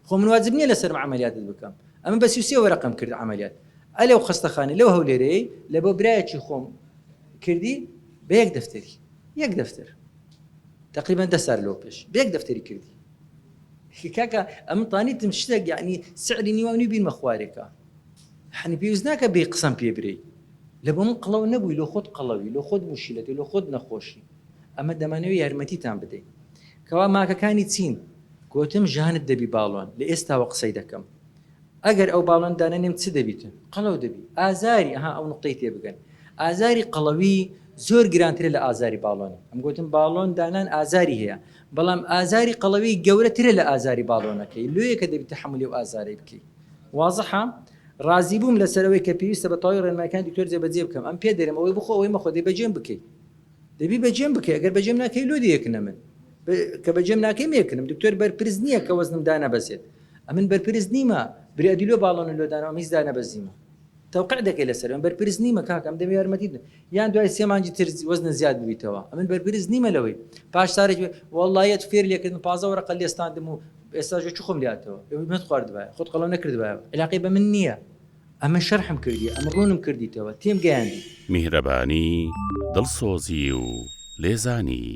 خۆ من واجب نییە لەسەرم عەمەلیاتت بکەم ئەمن بە 33 وەرەقەم کرد عەمەلیات ئەلەو خەستەخانەی لەو هەولێرەی لە بۆ برایەکی خۆم کردی بە یەک دەفتەری یەک دەفتەر تقریبا دە سار لەوە پێش بە یەک دەفتەری کردی کاکە ئەمن تانیتم شتێک یعنی سعری نیوانی بیرمە خوارێکە حنی پێویست ناکە بێ قسەم پێ برێی لە بۆ من قەڵەو نەبووی لۆ خۆت قەڵەوی لۆ خۆت موشیلەتی لۆ خۆت نەخۆشی ئەمە دەمانەوێت یارمەتیتان بدەین کەوا ماکەکانی چین گۆتم ژانت دەبی باڵۆن لە ئێستاوە قسەی دەکەم ئەگەر ئەو باڵۆن دانەنێم چ دەبیتن قەڵەو دەبی ئازاری ئەها ئەو نقطەی تێبگەن ئازاری قەڵەوی زۆر گرانترە لە ئازاری باڵۆنی ئەم گوتم باڵۆن دانان ئازاری هەیە بەڵام ئازاری قەڵەوی گەورەترە لە ئازاری باڵۆنەکەی لۆیە کە دەبی تەحەمولی ئەو ئازارەی بکەی وازحە ڕازی بووم لەسەر ئەوەی کە پێویستە بە تەواوی ڕێنمایەکانی دکتۆر جێبەجێ بکەم ئەم پێ دەرێم ئەوەی بخۆ ئەوەی مەخۆ دەی بەجێم بکەی دەبی بەجێم بکەی ئەگەر بەجێم ناکەی لۆ دەیەکنە من کە بەجێم ناکەی مێکنم دکتۆر بەرپرس نییە کە وەزنم دانەبەزێت ئەمن بەرپرس نیمە برادی لۆ باڵۆن لۆ دانەوە هیچ دانەبەزیمە تەوقع دەکەی لەسەر من بەرپرس نیمە کاکە ئەم دەمێ یارمەتی یان دوای سێ مانگی تر وەزنە زیاد ببیتەوە ئەمن بەرپرس نیمە لەوەی پاش سارێک وەڵڵایەت فێر لێکردن 15 وەرەقە لێستاندم و ئێستا چ خۆم لاتەوە ئێوە خواردبایە خۆت قەڵەو نەکردبایە علاقەی بە من نییە ئەمن شەرحم کردی ئەمن ڕوونم کردیتەوە تێم گەیاندی. میهرەبانی، دڵسۆزی و لێزانی.